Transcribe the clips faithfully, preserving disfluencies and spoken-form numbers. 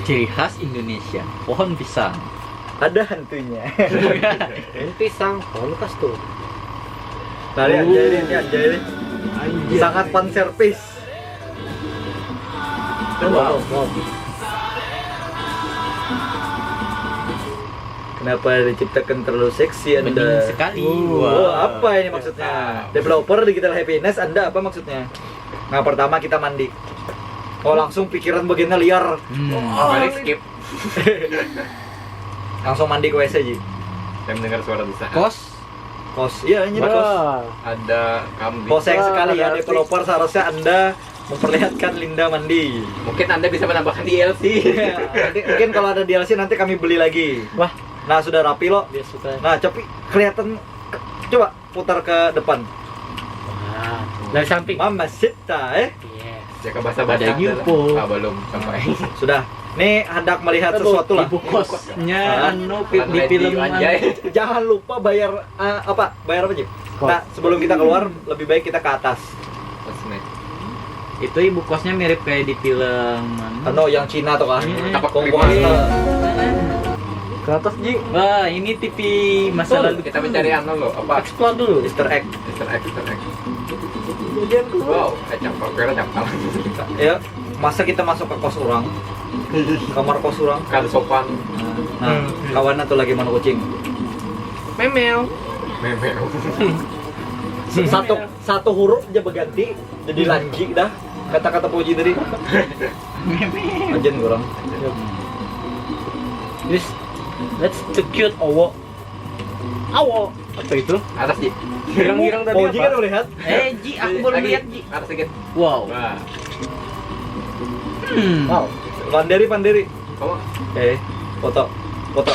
Ciri khas Indonesia, pohon pisang. Ada hantunya. Ini pisang, pohon kas tuh. Nah, ini anjay ini, ini anjay ini. Sangat fun service. Wow. Kenapa diciptakan terlalu seksi Bening anda? Sekali. Oh, Wah. Apa ini maksudnya? Developer Digital Happiness, anda apa maksudnya? Nah, pertama kita mandi. Oh, langsung pikiran bagiannya liar. Hmm. Oh, Balik ini- skip. Langsung mandi ke W C ji. Saya mendengar suara desahan. Kos. Kos, iya ini kos. Wah, Ada kambing. Koseng Wah, sekali ya, berarti- developer, seharusnya anda memperlihatkan Linda mandi. Mungkin Anda bisa menambahkan D L C. Nanti, mungkin kalau ada D L C nanti kami beli lagi. Wah. Nah, sudah rapi lo. Dia suka. Nah, tapi kelihatan, coba putar ke depan. Wah, dari samping. Mama Sita, eh. Yes. Jaga bahasa bahasa. Ada Yupo. Ah, belum sampai. Sudah. Nih hendak melihat Aduh, sesuatu lah. Ibu kosnya Ah. anu pi- di Lagi film anjay. Jangan lupa bayar, eh, apa? Bayar apa, Ji? Kos. Nah, sebelum kita keluar, lebih baik kita ke atas. Terus nih. Itu ibu kosnya mirip kayak di film Anu, yang Cina tuh kan. Hmm. Tapak Kung Fu pribadi. Hustle. Ke atas, Ji. Wah, ini T V masa Betul. lalu. Kita mencari anu loh, apa? Explore dulu. Easter egg. Easter egg, Easter egg. Kemudian keluar. Wow, eh cakep, kira cakep. Ya, masa kita masuk ke kos orang, kamar kos orang. Kan sopan. Nah, kawan tuh lagi mana kucing. Memel. Memel. Satu satu huruf aja berganti jadi lanji dah. Kata-kata Puji tadi. Ajen kurang. This, that's the cute owo. Awo. Apa itu? Atas, Ji. Girang-girang tadi Puji kan apa? Melihat. Eh, Ji, aku baru Lagi. Lihat, Ji. Atas sedikit. Wow. Nah, Hmm. Wow. Pandiri, pandiri. Kamu Eh, foto, foto.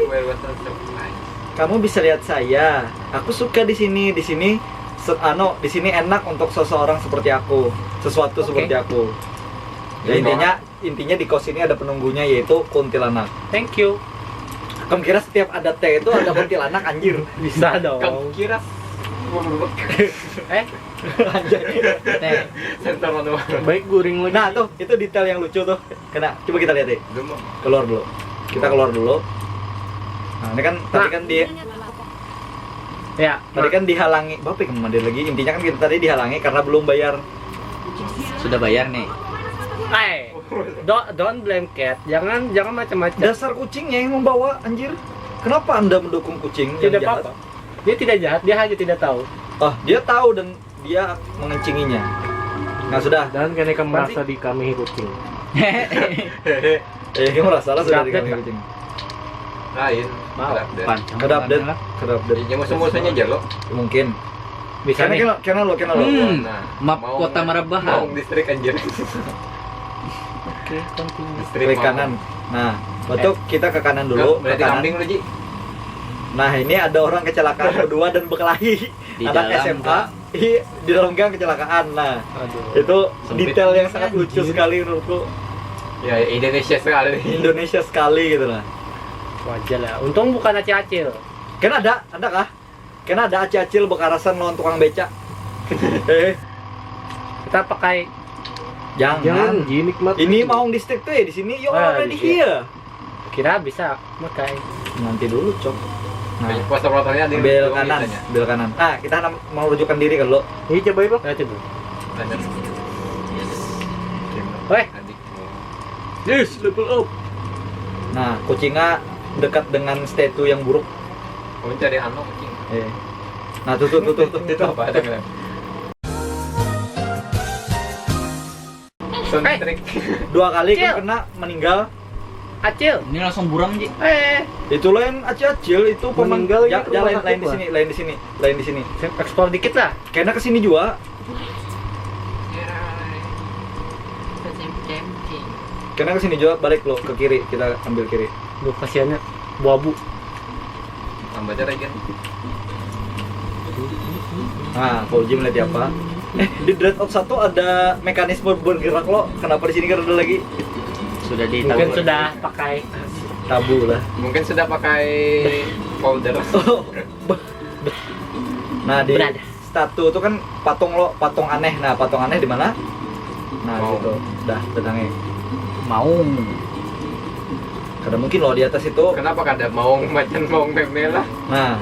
Where was the surprise? Kamu bisa lihat saya. Aku suka di sini. Di sini, se- ano, di sini enak untuk seseorang seperti aku, sesuatu Oke. Seperti aku. Ya, Iya. Intinya, intinya di kos ini ada penunggunya, yaitu kuntilanak. Thank you. Kamu kira setiap ada T itu ada kuntilanak, anjir? Bisa dong. Kamu kira Eh, Anjay. Teh. Sensor manual. Baik guring lagi. Nah, tuh, itu detail yang lucu tuh. Kena, coba kita lihat deh. Belum. Keluar dulu. Kita keluar dulu. Nah, ini kan tadi kan di Ya. tadi kan dihalangi. Bapak yang mandir lagi. Intinya kan kita tadi dihalangi karena belum bayar. Sudah bayar nih. Eh, don't, don't blame cat. Jangan, jangan macam-macam. Dasar kucingnya yang membawa, anjir. Kenapa Anda mendukung kucing yang Tidak jahat? Apa-apa. Dia tidak jahat, dia hanya tidak tahu. Oh, dia tahu dan dia mengencinginya. Nah, sudah. Dan kena merasa dikamihi kucing. Eh, dia merasa lah sudah Update dikamihi lah. Kucing. Lain. Mau. Update. Pancang Kada update, lah. kada update. Ya, musuh-musuhnya aja lo. Mungkin. Bisa Kena nih. kena kena lo, kena lo. Hmm. Nah, Map mau- Kota Marabahan. Mau distrik, anjir. Oke, continue. Distrik Klik mau. Kanan. Nah, betul kita ke kanan dulu, ke Berarti kanan. Kambing lo, Ji. Nah, ini ada orang kecelakaan berdua dan berkelahi. Di Anak dalam S M A. gang. Iya, di dalam gang kecelakaan. Nah, Aduh. itu Sempit. Detail yang sangat Anjir. Lucu sekali menurutku. Ya, Indonesia sekali. Indonesia sekali gitu lah. Wajar lah. Untung bukan acil-acil. Kan ada, ada kah? Kan ada acil-acil bekarasan lawan tukang beca. Eh, Kita pakai jangan. Jangan, Ji, nikmat. Ini mau distrik tuh ya di sini. You're Ah, already iya. Here. Kira bisa pakai. Nanti dulu, Cok. Nah, Puasa pertama ada ambil kanan, ambil kanan. Ah, kita nam- mau rujukan diri kalau Ini coba, Bang. Lihat itu. Weh. Yes, level up. Nah, kucingnya dekat dengan statue yang buruk. Kamu cari anu kucing. Eh. Nah, tuh tuh tuh tuh tuh. Itu apa ada kan? Sound Eh. trick. Dua kali kan Cil. Kena meninggal. Acil. Ini langsung buram, Ji. Eh. Itu lain acil-acil itu pemen- Meninggal ja- itu ja- rumah lain, sakit lain di lah. Sini, lain di sini, lain di sini. Explore dikit lah. Kena ke sini juga. Kena ke sini juga, balik lo ke kiri, kita ambil kiri. Duh, kasihannya. Bu Abu. Tambah aja lagi. Nah, Pak Uji melihat apa? Eh, di Dread Out satu ada mekanisme bergerak lo. Kenapa di sini kan ada lagi? Sudah di Mungkin sudah pakai. Tabu lah. Mungkin sudah pakai powder. Nah, di Berada. Statue itu kan patung lo, patung aneh. Nah, patung aneh di mana? Nah, di Oh. situ. Dah, datangnya. Maung. Kada mungkin loh di atas itu. Kenapa kada maung, macan maung meme lah? Nah,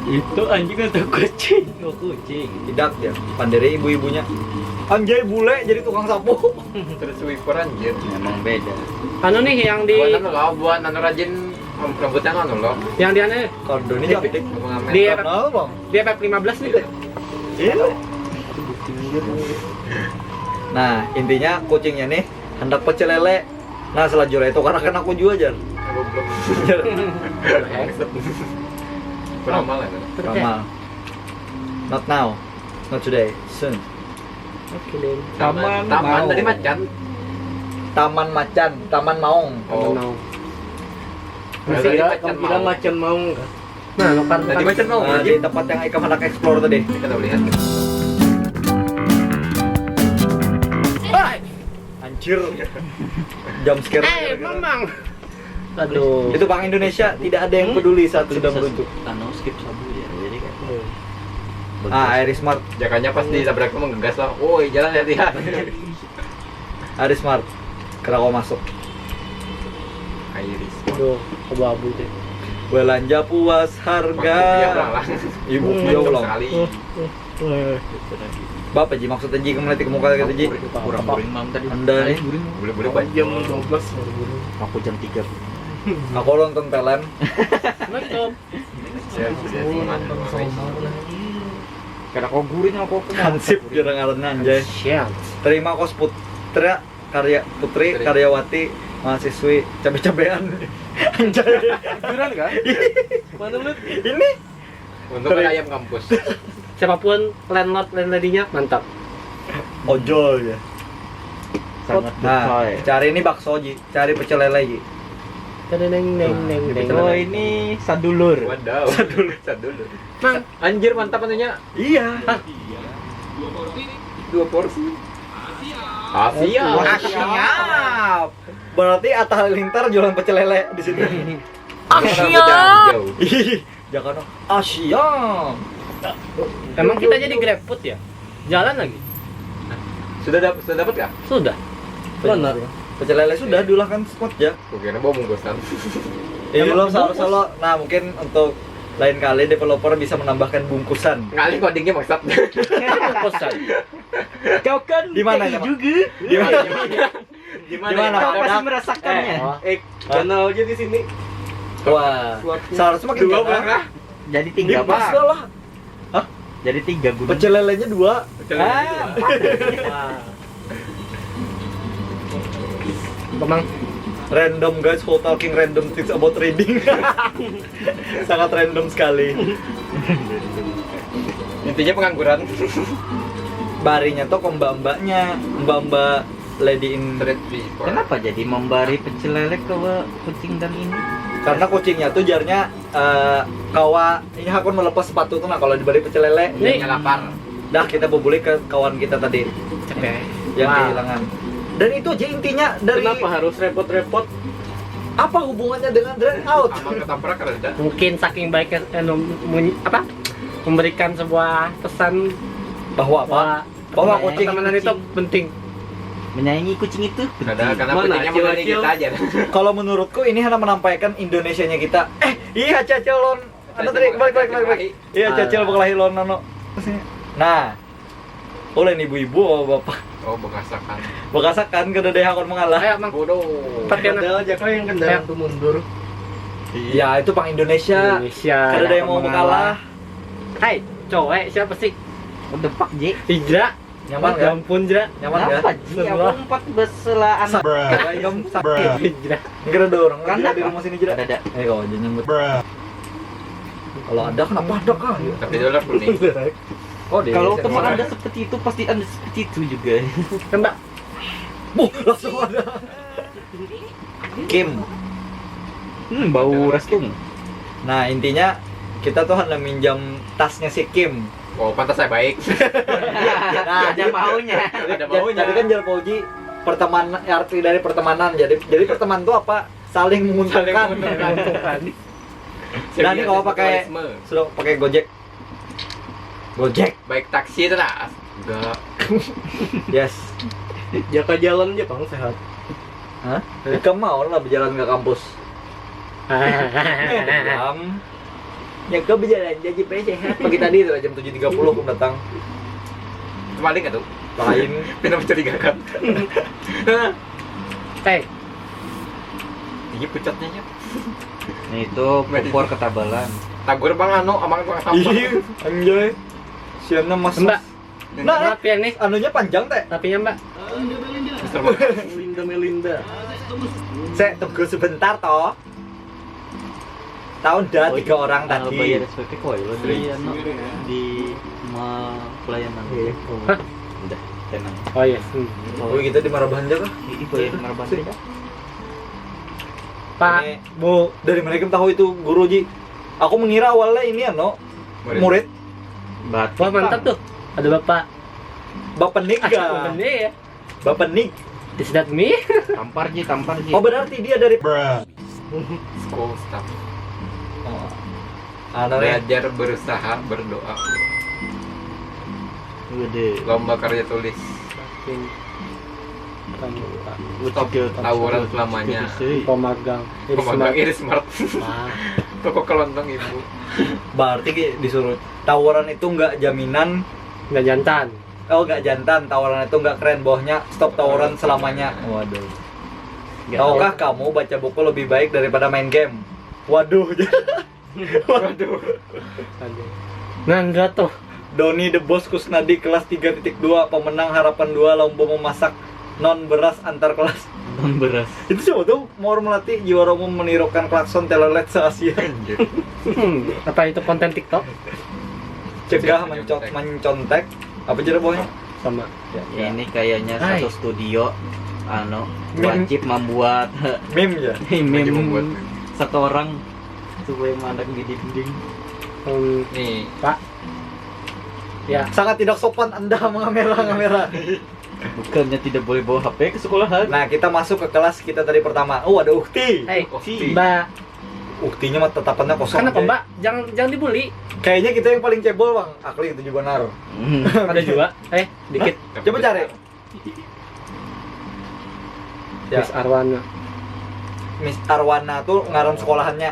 Itu anjing atau kucing? oh, kucing. Tidak dia. Pandiri ibu-ibunya. Anjay bule jadi tukang sapu. Street sweeper anjir. Memang beda. Anu nih yang di Buat anu loh, buat anu rajin rambutnya anu loh. yang di anu Kondo ini cantik. Mau ngamen. Di Kenal bang? di F F lima belas nih. Iya. Nah, intinya kucingnya nih hendak pecel lele. Nah, selanjutnya itu karena kena aku juga jar. Goblok. Kurang mal itu. Ramal. Not now. Not today. Soon. Oke deh. Taman, taman tadi macan. Taman Macan, Taman Maung. Oh. Mau. Berarti Kira macan kira mau. Macan mau enggak? Nah, lo kan Tadi macan mau Nah, lagi. Di tempat yang Ika hendak explore tadi. Kita lihat. Anjir. Jump scare. Eh, memang. Aduh. Itu Bank Indonesia tidak ada yang peduli saat sedang merujuk. Anu skip sabu ya. Jadi kayak Ah, Iris Mart. Jakanya pas ditabrak tuh menggegas lah. Woi, jalan hati-hati. Iris Mart. Kira kau masuk. Iris. Aduh, abu-abu deh. Belanja puas harga. Iya, ulang lah. Ibu dia ulang. Sekali. Bapak ji maksudnya ji kemana ke muka kata ji. Kurang guring mam tadi. Anda nih. Guring. Boleh boleh buat Jam dua belas baru guring. Aku jam tiga. Aku nonton Thailand. Assalamualaikum. Siap, siap, siap. Karena kau guring aku aku Hansip jarang ngarannya anjay. Siap. Terima kos putra karya putri Putri. Karyawati mahasiswi cabe-cabean. Anjay. Jujuran kan? Mana lu? Ini Untuk ada ayam kampus. Siapapun landlord landlady-nya mantap. ojol ya. Sangat Nah, betul. Cari ini bakso ji, cari pecel lele ji. Ada neng neng neng neng. Oh ini sadulur. Wadaw. Sadulur. Mang, Anjir mantap anunya. Iya. Dua porsi. Asia. Siap. Berarti Atta Halilintar jualan pecel lele di sini. Asia. Ih, jangan Asia. Emang kita jadi GrabFood ya? Jalan lagi. Sudah dapat sudah dapat kah? Sudah. Benar. Pecel lele sudah diulahkan semua ya. Gue kira bawa bungkusan. Ya belum selalu selalu. Nah, mungkin untuk lain kali developer bisa menambahkan bungkusan. Ngalih codingnya maksud. Kosan. Kau kan Di mana, T I Cak? juga. Di mana? Gimana? Di mana? Kau pasti Dak? merasakannya. Eh, Channel aja di sini. Wah, Suapnya. Seharusnya makin Dua ganteng. Berapa? Jadi Di tiga pas pak. lah. Jadi tiga gunung. Pecel lelenya dua. Pecel Ah, lele. Wah. Memang Random guys, who talking random things about reading. Sangat random sekali. Intinya pengangguran. Barinya tuh ke mbak-mbaknya, mbak-mbak lady in. Street people. Kenapa jadi membari pecel lele ke kucing dan ini? Karena kucingnya tuh jarnya eh, kawa ini hakun melepas sepatu tuh nah kalau diberi pecel lele. Nih. Dia lapar. Dah kita bubuli ke kawan kita tadi Oke. yang Wah. Kehilangan. Dan itu aja intinya dari Kenapa harus repot-repot? Apa hubungannya dengan drain out? Aman ketoprak rada. Mungkin saking baiknya anu, mun- apa? Memberikan sebuah pesan Bahwa apa? bahwa Bahwa kucing. pertemanan itu penting. Menyayangi kucing itu Ada penting. karena Mana kucingnya mengenai acil-acil? kita aja. Kalau menurutku ini hanya menampaikan Indonesianya kita. Eh, iya cacil lon. Anu tadi balik balik balik balik. Iya Ah. cacil berkelahi lon anu. Nah, oleh ibu-ibu oh bapak. Oh, bekasakan. Bekasakan kada ada yang akan mengalah. Ayo, Mang. Bodoh. Pakai anak. Padahal Jaka yang kendaraan Ayo. tuh mundur. Ya itu pang Indonesia. Indonesia. Kada ada yang mau mengalah. Hai, cowok siapa sih? Udah pak J. Hijrah. Nyaman Ya kan? Ampun, Jra. Nyaman kan? Kenapa Ji? Aku empat belas lah anak. Ada yang sakit. Hijrah. Enggak ada orang Karena tidak di apa? Rumah Sini Jra. Ada ada. Eh kau aja nyambut. Kalau ada kenapa ada kah? Tapi dolar kuning. Oh, di Kalau sini. teman anda seperti itu pasti anda seperti itu juga. Tembak. Buh, langsung ada. Kim. Hmm, bau rastung. Nah, intinya kita tuh hendak minjam tasnya si Kim. Oh, pantas saya baik. Ada maunya. Ada maunya. Jadi kan jar Fauji pertemanan arti dari pertemanan. Jadi jadi pertemanan tuh apa? Saling menguntungkan. Saling menguntungkan. Dan ini kalau pakai Kapitalisme. Sudah pakai Gojek. Gojek. Baik taksi itu lah. Enggak. Yes. Jaka jalan aja bang sehat. Hah? Ikam mau lah berjalan ke kampus? Ikam. Ya, kau berjalan aja supaya sehat. Pagi tadi itu jam tujuh tiga puluh aku datang. Kembali nggak tuh? Lain. Pina mencurigakan. Hei, Ini pucatnya ya. Nah, itu kompor ketabalan. Tagur bang anu, amang tukang sampah. Ih, anjay. Siannya mas. Mbak, Nah, maaf ya nih. Anunya panjang teh. Rapinya Mbak. Mister Bang. Melinda Melinda. Saya tunggu sebentar toh. Tahu dah tiga orang Ah, tadi. Bayar S P P koi lo di anu, di ma pelayanan. Iya. Udah, tenang. Oh iya. Hmm. Oh, kita di Marabahan aja kah? Ini bayar maraban kita. Pak, Ini- Bu, Dari mana kita tahu itu guru Ji? Aku mengira awalnya ini ano Murid. Murid. Batik. Wah, mantap tuh. Ada Bapak. Bapak Nik Ah, ya. Bener ya. Bapak Nik. Is that me? Tampar ji, tampar ji. Oh, berarti dia dari School staff. Oh. Anu nih. Belajar, berusaha, berdoa. Gede. Lomba karya tulis. Stop tawuran selamanya. Pemegang. Pemegang Iris Mart. Wah. Toko kelontong ibu. Berarti ki- disuruh tawuran itu nggak jaminan. Nggak jantan. Oh, nggak jantan, tawuran itu nggak keren, bawahnya stop tawuran selamanya. Waduh. Nggak Tahukah kamu baca buku lebih baik daripada main game? Waduh. Waduh. Aduh. Nah, enggak tuh. Doni the Boss Kusnadi kelas tiga titik dua, pemenang harapan dua lomba memasak non beras antar kelas. Nonton beras. Itu siapa tuh? Mawar Melati, juara umum menirukan klakson telolet se-Asia. Hmm, apa itu konten TikTok? Cegah mencot mencontek. Apa jadi bawahnya? Sama. Ini kayaknya Hai. Satu Studio anu Meme. Wajib membuat Meme ya. meme Wajib membuat meme. Seseorang supaya mandek di dinding. Hmm, Nih, Pak. Ya. Sangat tidak sopan Anda mengamera-ngamera. Bukannya tidak boleh bawa H P ke sekolahan. Nah, kita masuk ke kelas kita tadi pertama. Oh, ada ukti. Hei, Ukti. Mbak. Uktinya mah tatapannya kosong. Kenapa, Aja. Mbak? Jangan jangan dibully. Kayaknya kita yang paling cebol, Bang. Akli itu juga benar. Hmm. Ada juga. Eh, dikit. Coba cari. Ya, Miss Arwana. Miss Arwana tuh ngaran sekolahannya.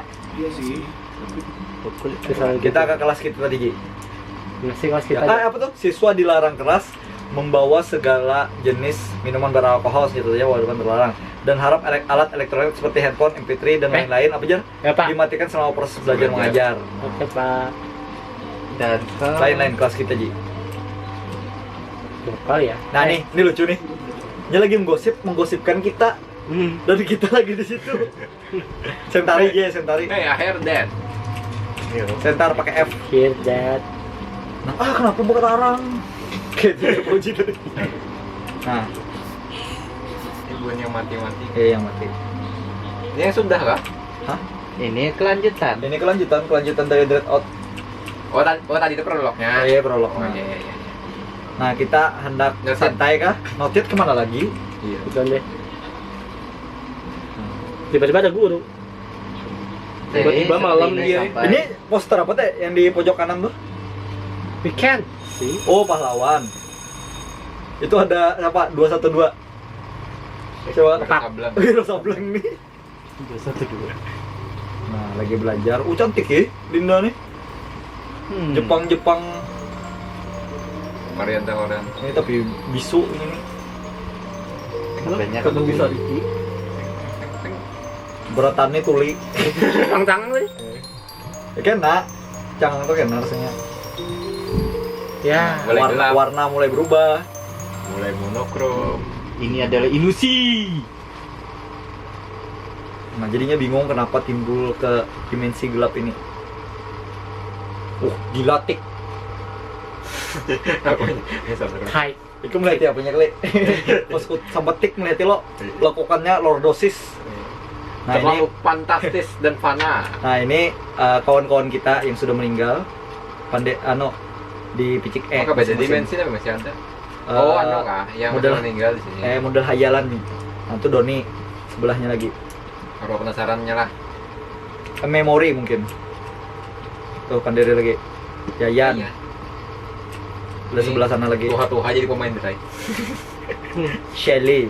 Misalnya Kita ke kelas kita tadi, Ji. Masih kelas kita. Ah, apa tuh? Siswa dilarang keras membawa segala jenis minuman beralkohol, senjata tajam, walau bukan terlarang, dan harap elek- alat elektronik seperti handphone, M P three, dan Eh. lain-lain, apa, Jar? Ya, Pak. Dimatikan selama proses belajar mengajar. Oke, Pak. Dan ke Lain-lain kelas kita, Ji. Lokal ya. Nah, Eh, nih, ini lucu nih. Dia lagi menggosip, menggosipkan kita. Hmm. Dan kita lagi di situ. Sentari, ya, Sentari. Hey, I heard that. Sentar pakai F. Hear that. Nah, ah, kenapa bukan orang? Gitu, puji tadi. Nah, Ibu yang mati-mati. eh, yang mati. Ini yang sudah kah? Hah? Ini kelanjutan. Ini kelanjutan, kelanjutan dari Dread Out. Oh, tadi, oh, tadi itu prolognya. Eh, prolognya. Oh, iya, iya, iya. Nah, kita hendak Noted. santai kah? Notit kemana lagi? Iya. Udah deh. Tiba-tiba ada guru. Jadi, Tiba-tiba malam seperti dia. sampai- Ini poster apa teh yang di pojok kanan tuh? We can. See? Oh, pahlawan. Itu ada apa? Dua satu dua. Coba. Wiro Sableng. Wiro Sableng nih. Dua satu dua. Nah, lagi belajar. Uh, cantik ya, Linda nih. Hmm. Jepang-Jepang Varian teh orang. ini tapi bisu ini. Katanya Kan kan bisa diki. Beratannya tuli. Tangan-tangan tadi. Ya kan, nak? Cangang tuh kan rasanya. Ya. Mulai Warna, gelap. Warna mulai berubah. Mulai monokrom. Ini adalah ilusi. Nah, jadinya bingung kenapa timbul ke dimensi gelap ini. Uh, gila, Tik. Apa ini? Ya, sabar. Hai. Itu melihat apa nya kali? Pas ku sampetik melihat lo lekukannya lordosis. Nah, ini Terlalu fantastis dan fana. Nah, ini eh, kawan-kawan kita yang sudah meninggal. Pande anu di picik eh Maka beda masing-masing. Dimensi tapi masih ada. Eh, Oh, anu kah? Yang model sudah meninggal di sini. Eh, model hayalan nih. Nah, itu Doni sebelahnya lagi. Apa penasarannya lah? Eh, memori mungkin. Tuh, pandiri lagi. Yayan. Iya. Udah sebelah sana lagi. Tuha-tuha jadi pemain gerai. Shelly.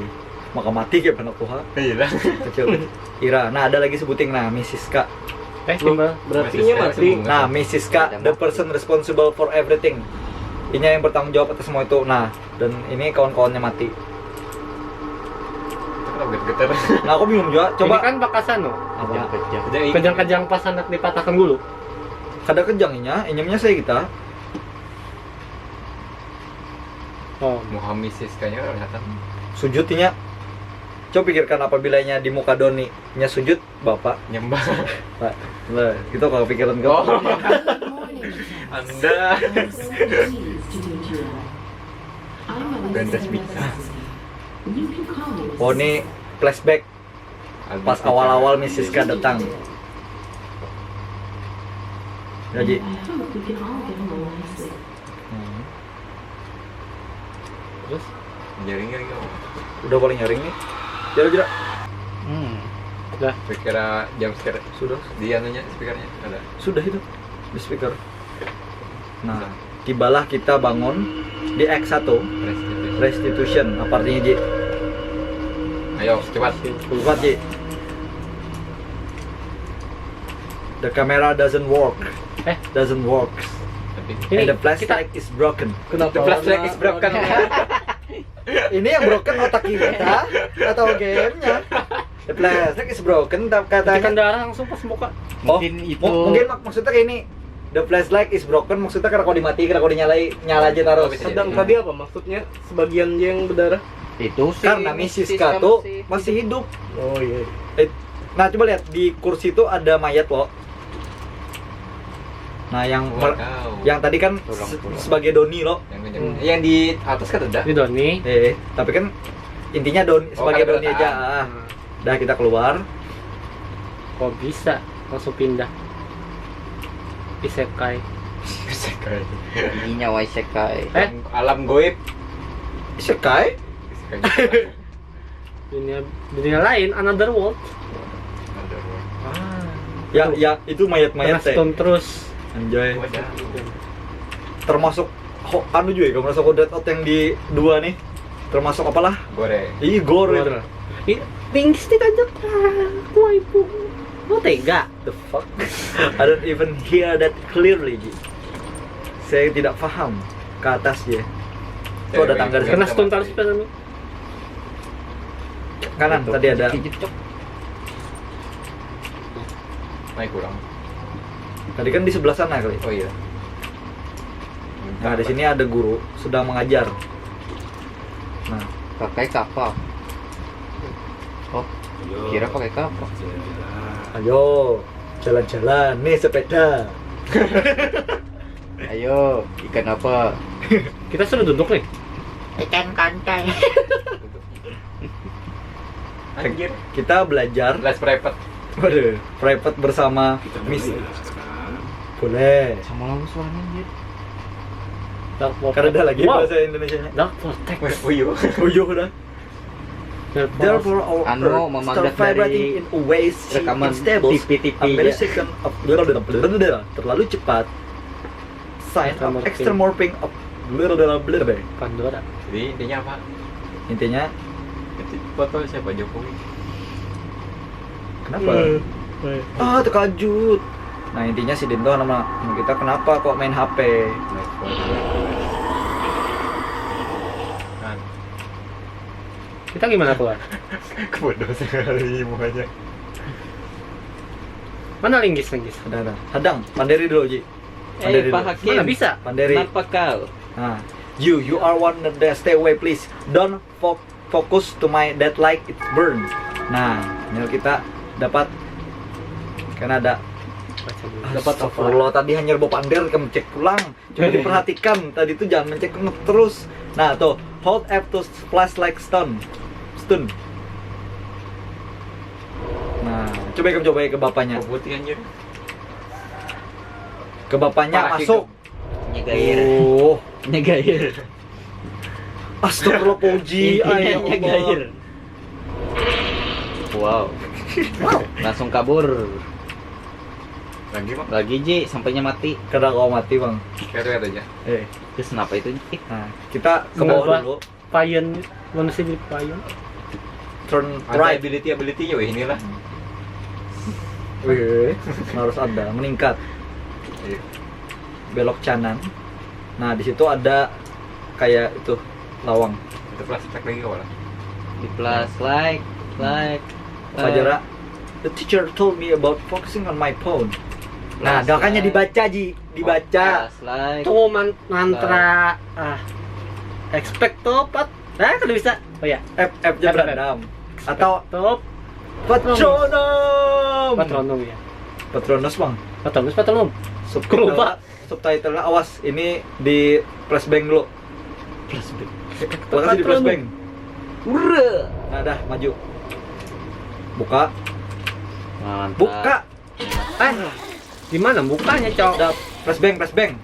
Maka mati kayak anak tuha. Iya lah. Kecil. Ira. Nah, ada lagi sebuting. Nah, Miss Siska. Eh, timbal. Berarti nya mati. Nah, Miss Siska, the person responsible for everything. Inya yang bertanggung jawab atas semua itu. Nah, dan ini kawan-kawannya mati. Getar-getar. Nah, aku bingung juga. Ini Coba. Kan bakasan loh. Apa? Kejang-kejang. Kejang-kejang pas anak dipatahkan dulu. Kada kejang inya, inyamnya saya kita. Oh, Muhammad Siskanya kan kelihatan. Sujud inya. Coba pikirkan apabila inya di muka Doni, nya sujud, Bapak. Nyembah. Pak, nah, itu kalau pikiran kau. Oh. Anda. Ganda bisa. Oh, ini flashback pas awal-awal Miss Siska datang. Ya, Ji. Hmm. Terus? Nyaring lagi apa? Udah paling nyaring nih. Jera, jera. Hmm. Kira jam scare Sudah. Di anunya speakernya ada. Sudah itu. Di speaker. Nah, tibalah kita bangun di Act satu. Restitution. Apa artinya, Ji? Ayo cepat. Cepat, Ji. The camera doesn't work. Eh. Doesn't work. Tapi Ini And the kita- flashlight is broken. Kenapa? The flashlight is broken. Ini yang broken otak kita atau gamenya? The flashlight is broken, ta- Tekan katanya. Darah langsung pas muka. Oh, Mungkin itu- mu- mungkin mak- maksudnya kayak ini. The flashlight is broken, maksudnya karena kau dimati, karena kau dinyalai, nyala aja terus. Oh, bisa jadi. Sedang tadi apa maksudnya? Sebagian yang berdarah. Itu sih Karena Miss Siska tuh masih hidup. Oh iya. Eh, nah, coba lihat di kursi itu ada mayat loh. Nah, yang mer- Wadaw. yang tadi kan Tulang, se- tulang. Sebagai Doni loh. Yang kenceng. Hmm. Yang di atas kan ada. Ini Doni. Eh, tapi kan intinya Doni Oh, sebagai ada Doni aja. penataan. Ah. Dah, kita keluar. Kok bisa langsung pindah? Isekai. Isekai. Ini nyawa isekai. Eh? Alam goib. Isekai? Isekai. Dunia dunia lain, another world. Ada ruang. Ya, ya, itu mayat-mayat Kena teh. Stone terus. Anjay. Wadah. Termasuk ho, anu juga ya, kalau merasa Death Note yang di dua nih. Termasuk apalah? Goreng. Ih, gore. Gore. Ih, tinggi sedikit aja. Wah, waifu. Mau tega. The fuck? I don't even hear that clearly, Ji. Saya tidak paham ke atas ya. Itu ada tangga di Kena sana. Stone terus kan. Kanan tadi ada. Dikit, Cok. Naik kurang. Tadi kan di sebelah sana kali. Oh iya. Nah, di sini ada guru sedang mengajar. Nah, Pakai kapal. Oh, kira pakai kapal. ayo jalan-jalan nih sepeda. Ayo, ikan apa? Kita sudah duduk nih. Ikan kantai. Anjir. Kita belajar. Les private. Waduh, private bersama Miss. Boleh. Sama lalu suaranya anjir. Dark Vortex. Karena ada lagi Wow. Bahasa Indonesianya. Dark Vortex. Wih, uyuh. Uyuh dah. Dark Vortex. Therefore, our Anu, Earth memanggap start vibrating dari in a ways she rekaman instables T V T V a ya. millisecond of little, little, little, little, terlalu cepat. Sign of Extra extra morphing of little, little, little. Pandora. Jadi intinya apa? Intinya, Itu foto siapa, Jokowi? kenapa? Eh, eh. Ah, terkejut. Nah, intinya si Dinto nama kita kenapa kok main H P? Nah, Kita gimana keluar? Kebodoh sekali mukanya. Mana linggis linggis? Ada, ada. Hadang, panderi dulu, Ji. Eh, Pak Hakim. Mana bisa? Panderi. Kenapa kau? Nah, you, you are one that stay away, please. Don't fo- focus to my dead like it burn. Nah, ini kita dapat, kan ada. Baca dulu. Dapat, astagfirullah, tadi hanya bawa pander, kamu cek pulang. Coba diperhatikan, tadi tuh jangan mencek terus. Nah, tuh, hold F to flashlight stun. Stun. Nah, coba kamu coba ke bapaknya. Putih anjir. Ke bapaknya Parah masuk. Nyegair. Oh, Nyegair. astagfirullah, Puji. Intinya Ayo, nyegair. Wow. Langsung kabur. Lagi, Bang. Lagi Ji, sampainya mati. Kada kau mati, Bang. Lihat-lihat aja. Eh, Terus kenapa itu Ji? nah, kita ke Kenapa? bawah dulu. Payan, manusia jadi payan. Turn Ada right. Ability-ability-nya weh inilah. Wih, harus ada, meningkat. Iya. Belok kanan. Nah, di situ ada kayak itu lawang. Itu plastik lagi kawan. Di plus like, like. Apa aja, Ra? The teacher told me about focusing on my phone. Nah, Plus doakannya like. dibaca, Ji, dibaca. Plus like. Tunggu man mantra ah expect tuh pat. Nah, kada bisa. Oh ya. F F aja F F. Berandam. Atau Top. Patronum. Patronum ya. Patronus, Bang. Patronus, Patronum. Subtitle, Lupa. Subtitle-nya awas, ini di flashbang dulu. Plus B. Makasih di flashbang. Ura. Nah, dah maju. Buka. Mantap. Buka. Eh, di mana bukanya, Cok? Dah flashbang, flashbang.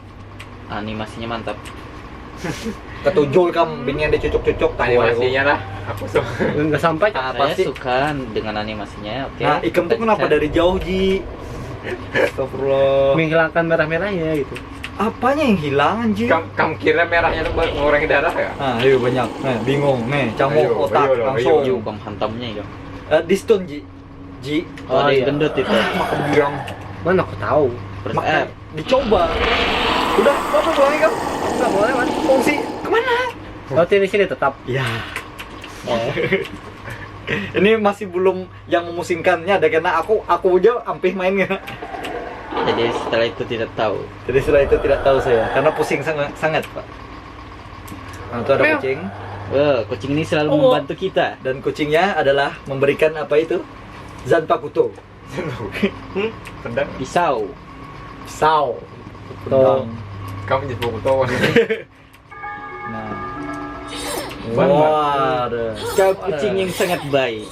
Animasinya mantap. Ketujuh kam binian dicucuk-cucuk tahu Animasinya lah. Aku tuh. Udah sampai, Cok. Apa Saya sih? Suka dengan animasinya. Oke. Nah, ikam tuh kenapa Pencet. Dari jauh, Ji? Astagfirullah. Menghilangkan merah-merahnya gitu. Apanya yang hilang, anjir? Kam, kam kira merahnya tuh buat mengurangi darah ya? Nah, ayo banyak. Nah, bingung. Nih, camuk Ayo, otak ayo dong, langsung. ayo. Yuk, kong hantamnya yuk. Eh, di stun, Ji. Ji. Oh, Oh, ada iya. Gendut itu. Makan bilang. Mana aku tahu. Press Makan. F. Dicoba. Udah, apa pulangnya, Kam? Enggak boleh, Man. Fungsi kemana? Berarti di sini tetap. Ya. Oh. Ini masih belum yang memusingkannya ada karena aku aku aja ampih main ya. Jadi setelah itu tidak tahu. Jadi setelah itu tidak tahu saya karena pusing sangat, sangat, Pak. Nah, itu ada Meow. Kucing Eh, kucing ini selalu Oh. Membantu kita. Dan kucingnya adalah memberikan apa itu? Zanpakuto. Hmm? Pedang. Pisau. Pisau. Tuh. Pedang. Kamu jadi buku tuh. Nah. Bang, Wah, ada. Kau kucing yang sangat baik.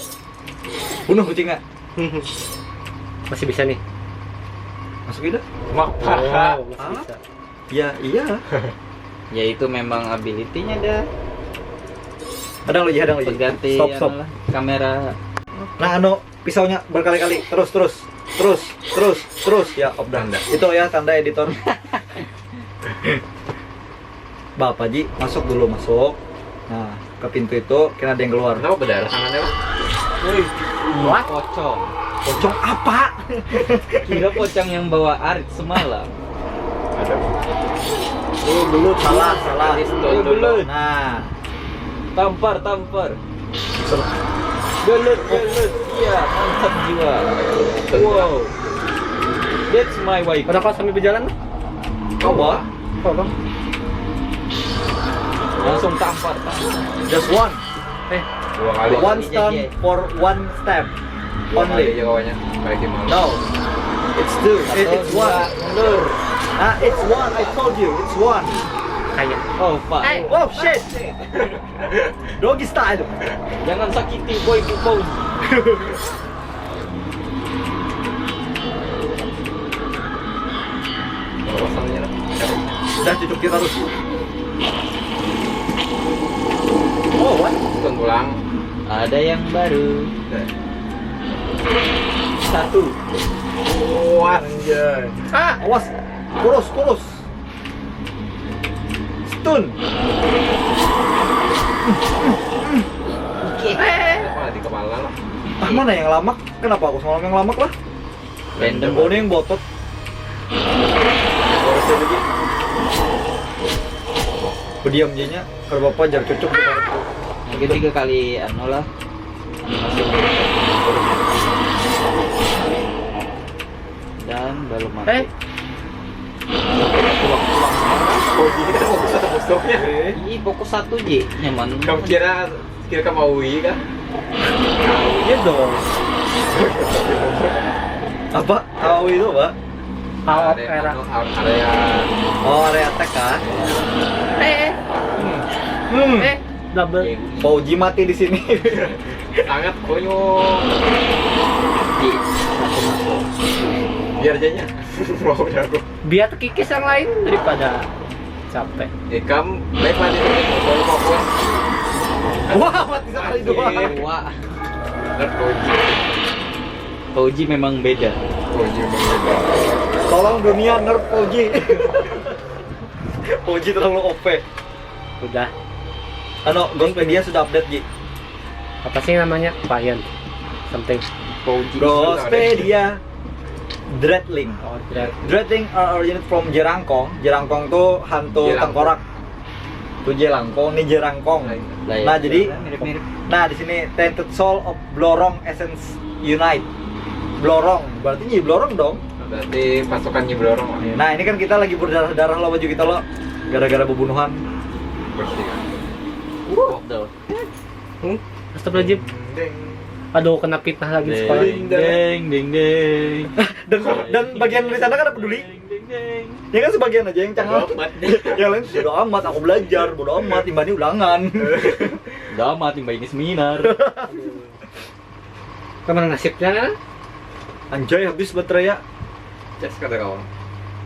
Bunuh kucingnya. Masih bisa nih. Masuk itu. Mapa? Oh, masih Ah. Bisa. Ya, iya. Ya itu memang ability-nya dah. Ada lagi, ada lagi. Pengganti Stop, stop. Anu lah, kamera. Nah, anu pisaunya berkali-kali terus terus terus terus terus ya, Om. Tanda. Itu ya tanda editor. Bapak Ji, masuk dulu, masuk. Nah, ke pintu itu kena ada yang keluar. Kenapa berdarah tangannya, Pak? Wih, wah pocong. Pocong apa? Kira pocong yang bawa arit semalam. Ada. Dulu dulu salah salah. Pistol dulu. Nah, Tampar, tampar. Gelut, gelut. Iya, mantap jiwa. Wow. That's my wife. Udah kau sambil berjalan? coba. Kau, Bang. Langsung tampar, tampar. Just one. Eh, Dua kali. One Iya, stun iya. For one step. Dua kali Only. aja kawannya. Balik lima. No. It's two. It, Satu, it's dua, one. mundur. Ah, it's one. I told you, it's one. Kayak. Oh, fuck. Oh shit. Doggy style. Jangan sakiti boy Pupong. Kalau pasalnya lah. Udah cucuk kita terus. Oh, what? Stun pulang. Ada yang baru. Udah. Satu. Oh, anjay. Ah, awas. Kurus, kurus. Stun. Oke. Apa di kepala lah? Ah, mana yang lamak? Kenapa aku semalam yang lamak lah? Random. Oh, ini yang botot. Pediam jadinya. Kalau bapak jar cucuk di karetku. Mungkin tiga kali anu lah. Animasi. Dan baru mati. Eh. Oh, jadi kita fokus atau musuhnya? Ih, fokus satu ji, nyaman. Kamu kira kira kamu A O E kah? Iya dong. Apa? A O E itu apa? Out Area, era. anu, out area. Oh, area attack kah? Eh, Hmm. eh, double. Fauji mati di sini. Sangat konyol. Di satu masuk. Biar aja nya. Mau udah aku. Biar terkikis yang lain daripada capek. Ikam baik lah di sini. Kalau fokus. Wah, mati sekali dua. Anjir. Wah, Nerf Fauji. Fauji memang beda. Fauji berbeda. Tolong dunia, nerf Fauji. Fauji terlalu O P. Udah. Anu, Ghostpedia sudah update, Ji. Apa sih namanya? Payan. Something. Bauji. Ghostepedia. Dreadling. Oh, dread. Dreadling are originate from jerangkong. Jerangkong tuh hantu Jelangkong. Tengkorak. Tuh jelangkong, nih jerangkong. Lain. Lain. Nah, jadi Mirip-mirip. Nah, di sini Tainted Soul of Blorong Essence Unite. Blorong, berarti Nyi Blorong dong. Berarti pasukan Nyi Blorong lah. Nah, ini kan kita lagi berdarah-darah lo baju kita lo gara-gara pembunuhan. Berarti kan. What the? Hmm? Astagfirullahaladzim. Deng. Aduh, kena fitnah lagi di sekolah. Ding ding ding ding. Dan dan bagian di sana kan peduli. Ding ding ding. Ya kan sebagian aja yang canggih. Obat. Ya lain bodo amat, aku belajar, bodo amat, imbani ulangan. Udah amat yang baiknya seminar. Kemana nasibnya? Anjay, habis baterai ya. Ces kada kawan.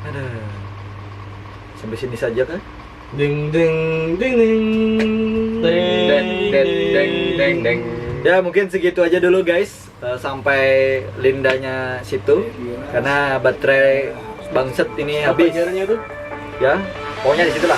Ada. Sampai sini saja kan? Ding ding ding ding. Deng deng deng deng deng. Ya, mungkin segitu aja dulu guys. Eh, sampai Lindanya situ karena baterai bangset ini habis. Pajarnya tuh. Ya, pokoknya di situlah.